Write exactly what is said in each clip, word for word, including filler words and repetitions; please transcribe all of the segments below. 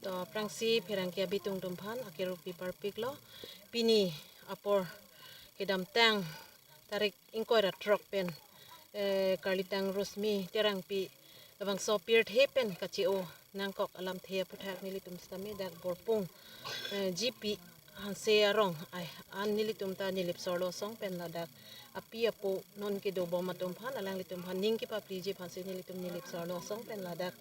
To aphrangsi pherangke abitung atum aphan akerupi parpiklo. Pini apor kedamtang tarik ingkoi ra throk pen, eh, Karlitang Rosmi Terangpi labangso pirthe pen kache-o nangkok alamthe aputhak nelitum sitame dak Borpung, eh, G P Hanse arong ai an nelitum ta Nilip Sorlo asong pen ladak api apo non kedobom atum aphan alanglitum aphan ning kepapliji aphansi nelitum Nilip Sorlo asong pen ladak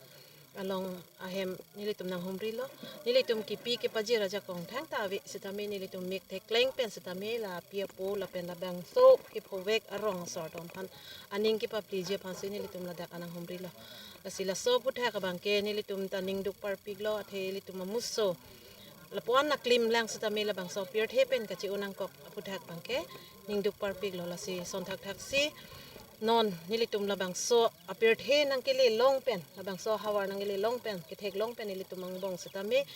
along ahem nelitum nanghumrilo. Nelitum kipi kepajir ajakong thangta ave sitame nelitum mek thekleng pen sitame la api apo lapen labangso kephovek arong asor atum aphan aning kepapliji aphansi nelitum ladak ananghumrilo. Lasi laso aputhak abangke nelitum ta ningduk parpiklo, athe ilitum amuso lapu-an aklim lang sitame labangso pirthe pen kache-o nangkok aputhak abangke ningduk parpiklo. Lasi sonthak thaksi non nelitum labangso apirthe nangkele long pen, labangso ahavar nangkele long pen, kethek long pen nelitum angbong sitame,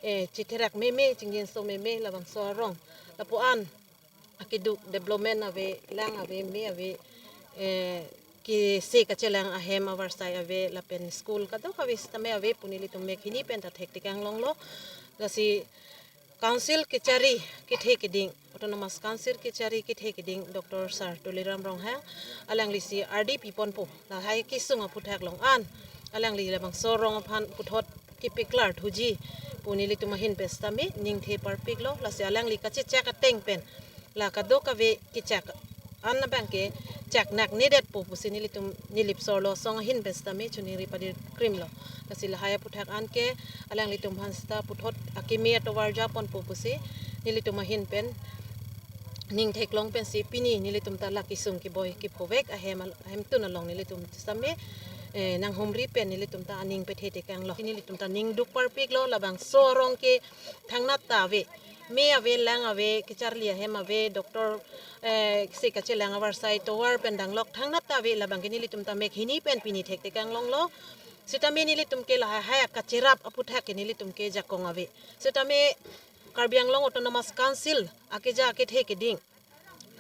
eh, chitherak meme, chingjinso meme labangso arong lapu-an akeduk development ave, lang ave, me ave, eh, kese kachelang ahem avarsai ave lapen school kadokave sitame ave pu nelitum mek hini pen ta thektekang longlo. Lasi Council kechari kethe keding, Autonomous Council kechari kethe keding Doctor Sir Tuliram Ronghang alanglisi ardi piponpo, lahai kesung aputhak along an alangli labangso arong aphan puthot kepeklar thuji pu nelitum ahin pen sitame ningthe parpiklo. Lasi alangli kachechak ateng pen la kadokave kechak an abangke chak naknedetpo pusi nelitum Nilip Sorlo asong ahin pen sitame choningri padir krimlo. Lasi lahai aputhak anke alanglitum aphan sita puthot akimi atovar japonpo pusi nelitum ahin pen ning theklong pensi pini nelitum ta la kesung keboi kephovek ahem al-, ahemtun along nelitum sitame, eh, nanghumri pen nelitum ta aning pethe tekanglo. Nelitum ta ningduk parpiklo, labangso arong ke thangnat ta ave, me ave, lang ave, kecharli ahem ave, doctor, eh, se kachelang avarsai tovar pen danglok thangnat ta ave, labangke nelitum ta mek hini pen pini thektekang longlo. Sitame nelitum ke lahai hai akacherap aputhak ke nelitum ke jakong ave. Sitame Karbi Anglong Autonomous Council akeja akethe keding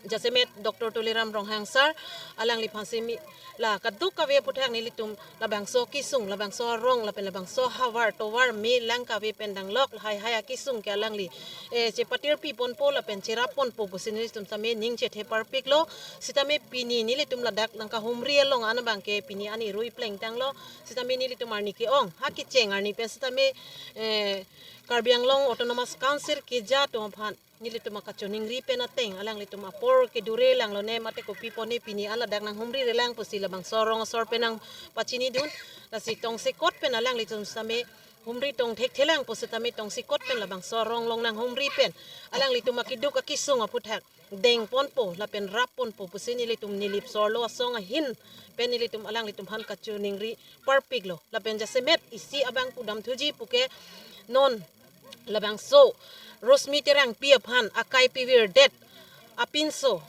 jasemet Doctor Tuliram Ronghang Sir alangliphan simi la kadokave aputhak nelitum labangso kesung, labangso arong lapen labangso havar tovar me lang kave pen danglok lahai hai akesung ke alangli, eh, chepatir piponpo lapen cherap ponpo pusi nelitum sitame ning chethe parpiklo. Sitame pini nelitum ladak nangkahumri along an abangke pini an irui plengtanglo. Sitame nelitum arni ke-ong ha kecheng arni pen sitame, eh, Karbi Anglong Autonomous Council keja atum aphan nelitum akachoningri pen ateng alanglitum apor kedure langlo ne mate kopi pone pini an ladak nanghumri relang pusi labangso arong asor pen nangpachinidun. Lasi tongsekot pen alanglitum sitame humri tong thekthelang pusitame tongsekot pen labangso arong along nanghumri pen alanglitum akeduk akesung aputhak dengponpo lapen rapponpo pusi nelitum Nilip Sorlo asong ahin pen nelitum alanglitum aphan kachoningri parpiklo. Lapen jasemet isi abang pudam thuji puke non labangso Rosmi Terangpi aphan akai pivirdet apinso,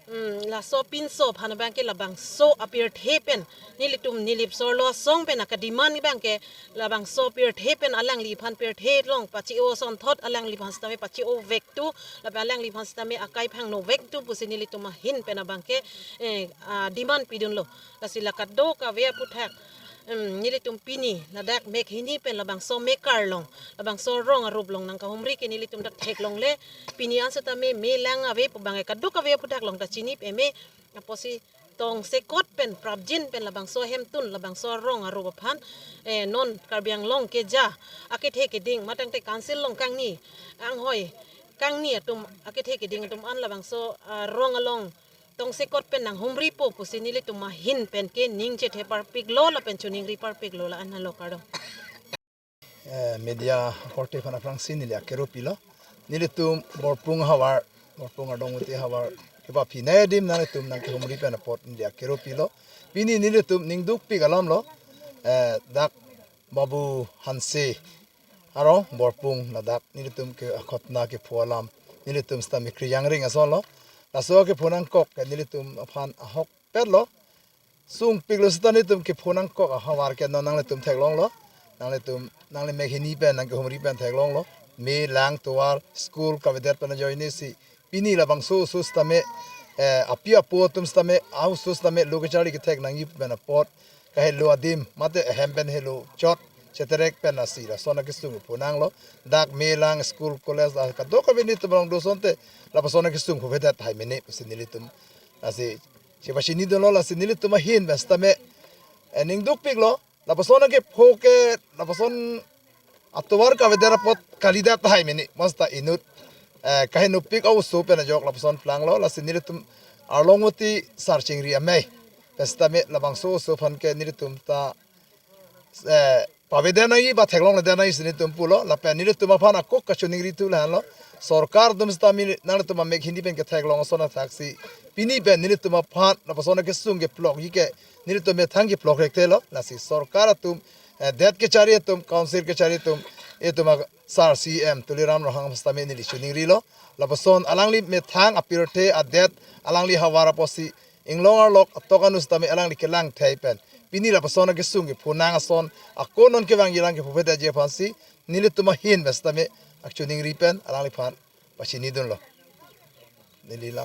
hmm, laso apinso aphan abangke labangso apirthe pen nelitum Nilip Sorlo asong pen akademand abangke labangso apirthe pen alangliphan pirthe long pache-o asonthot alangliphan sitame pache-o vektu lapen alangliphan sitame akai phangno vektu pusi nelitum ahin pen abangke, eh, ah, demand pidunlo. Lasi la kadokave aputhak, em, nelitum pini ladak mek hini pen labangso mekar along, labangso arong arup along nangkahumri ke nelitum dak theklongle. Pini an sitame me lang ave pu abangke kadokave aputhak along ta chini peme. Apotsi tongsekot pen prapjin pen labangso ahemtun labangso arong arup aphan, eh, non Karbi Anglong keja akethe keding matangte council along kangni anghoi kangni atum akethe keding atum an labangso, ah, arong along tongsekot pen nanghumripo pusi nelitum ahin pen ke ning chethe parpiklo lapen choningri parpiklo la-an halo kardom. Eh, media korte aphan aphrangsi neli akeropilo. Nelitum Borpung havar, Borpung adong uti havar kepaphi ne adim nanglitum nangkehumri pen apot neli akeropilo. Pini nelitum ningdukpik alamlo, eh, dak Babu Hanse arong Borpung ladak nelitum ke akhotna kepho alam nelitum sitame kri yangring asonlo. Laso kepho nangkok ke nelitum aphan ahokpetlo. Sungpiklo sita nelitum kepho nangkok ahavar ke non nanglitum theklonglo. Nanglitum nangli mek hini pen nangkehumri pen theklonglo. Me lang tovar school kavedet pen ajoine si pini labangso oso sitame, eh, api apo atum sitame, a-oso sitame lo kecharli kethek nangji pen apot kahelo adim mate ahem pen helo chot cheterek pen lasi lason akesung phu nanglo. Dak melang school college a kadokave nelitum along do asonte lapuson akesung phuvedet tahai mene pusi nelitum lasi chepachinidunlo. Lasi nelitum ahin pen sitame, eh, ning dukpiklo. Lapuson akepho ke lapuson atovar kavedet apot kalidet tahai mene, mo sita inut, eh, kahenopik a-oso pen ajok lapuson planglo. Lasi nelitum Arlongmoti sar chingri amei pen sitame labangso oso aphan ke nelitum ta, eh, pavedet nangji ba theklongledet nangji si nelitum pulo. Lapen nelitum aphan ako kachiningrithu lahenlo. Sorkar atum sitame nanglitum amek hini pen ketheklong ason athaksi pini pen nelitum aphan lapuson akesung keplokji ke nelitum methang keplok rekthelo. Lasi sorkar atum, eh, det kechari atum, council kechari atum, itum a sar C M Tuliram Ronghang sitame neli chiningrilo. Lapuson alangli methang apirthe adet alangli havar apotsi inglong arlok atok anu sitame alangli kelang thei pen pini lapuson akesung kephu nang ason ako non kevangji alang kephuvedetji aphansi nelitum ahin pen sitame akchiningri pen alangliphan pachinidunlo. Neli la